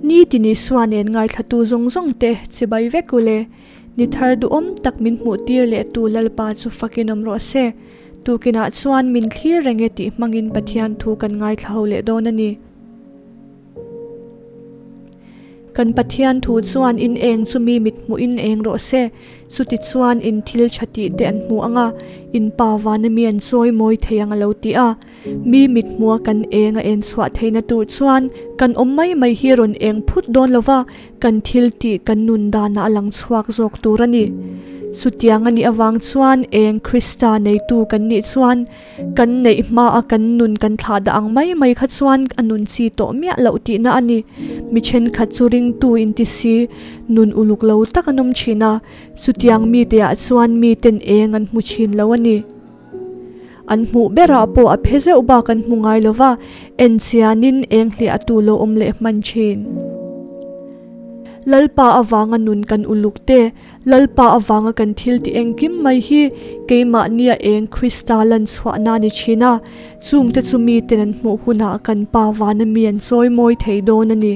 Nitin Isua nen ngaithlatu zawng zawng te chibai vek u le. Ni thar duhawm tak min hmuh tir leh tu Lalpa chu fakin awm rawh se. Tukinah chuan min thlir reng e tih hmangin Pathian thu kan ngaithla ho leh dawn a ni. Kan Pathian thu chuan in eng chu mi mit hmuh in eng rawh se, chuti chuan in thil tha tih te an hmu ang a, in pa vana mi an chawi mawi thei ang a lo ti a. Mi mit hmua kan eng a en chhuah theihna tur chuan kan awm mai mai hi rawn eng phut dawn lo va, kan thil tih kan nun danah a lang chhuak zawk tur a ni. Chutiang a nih avang chuan eng Krista neitu kan nih chuan Kan neih hmaa kan nun kan thlah dah ang mai mai kha chuan a nun chi tawh miah loh tihna a ni. Mi thenkhat chu ringtu inti si, nun uluk lo tak an awm thin a, chutiang mite ah chuan miten eng an hmu thin lo a ni. An hmuh berah pawh a phe zeuh bak an hmu ngai lo va, en chianin eng hliah tu lo awm leh hman thin. Lalpa avanga nun kan uluk te, Lalpa avanga kan thil ti engkim mai hi keimahnia eng Krista lan chhuahna a ni thin a, chungte chu miten an hmuh hunah kan Pa vana mi an chawi mawi thei dawn a ni.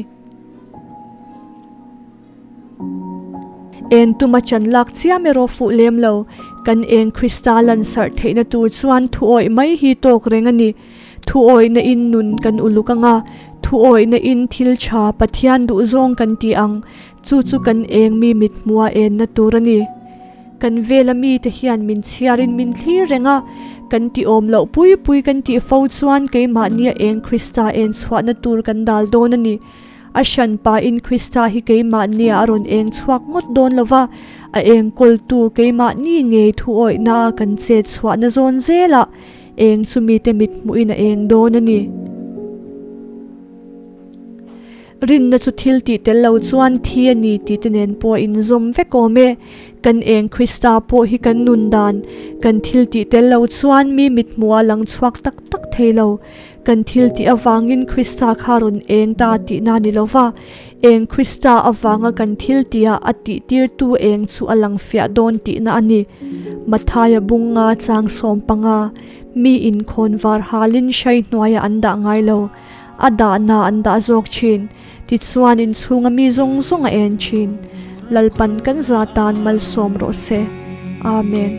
Eng tuma chan lak chiam erawh fuh lem lo, kan eng Krista lan sarh theihna tur chuan thuawih mai hi tawk reng a ni. Thuawihna in nun kan uluk ang a, thuawihna in thil tha Pathian duhzawng kan ti ang. Chu chu kan eng mi mit hmuha enna tur a ni. Kan vela mite hian min chhiarin min thlir reng a, kan ti awm loh pui pui kan tih fo chuan keimahnia eng Krista en chhuahna tur kan dal dawn a ni. A hran pahin Krista hi keimahnia a rawn eng chhuak ngawt dawn lo va, a eng kawltu keimahni ngei thuawihna a kan chet chhuahna zawn zelah eng chu mite mit hmuhin a eng dawn a ni. Rinna chu thil tih tel lo chuan thi a ni tih te nen pawh a inzawm vek awm e. Kan eng Krista pawh hi kan nun dan, kan thil tih tel lo chuan mi mithmuh a lang chhuak tak tak thei lo. Kan thil tih avangin Krista kha rawn eng ta tihna ni lo va, eng Krista avanga kan thil tihah a tih tirtu eng chu a lang fiah dawn tihna a ni. Mathaia bunga chang 15, Mi inkhawn var halin hrai hnuaiah an dah ngai lo. A dahna an dah zawk thin. Tichuan inchhunga mi zawng zawng a en thin. Lalpan kan za tan malsawm rawh se. Amen.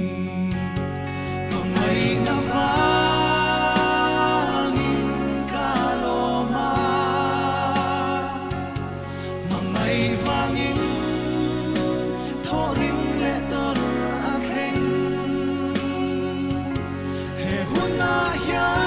Hmangaihna vangin ka lawm a, hmangaih vangin thawhrim leh tawrh a thleng. He hunah hian.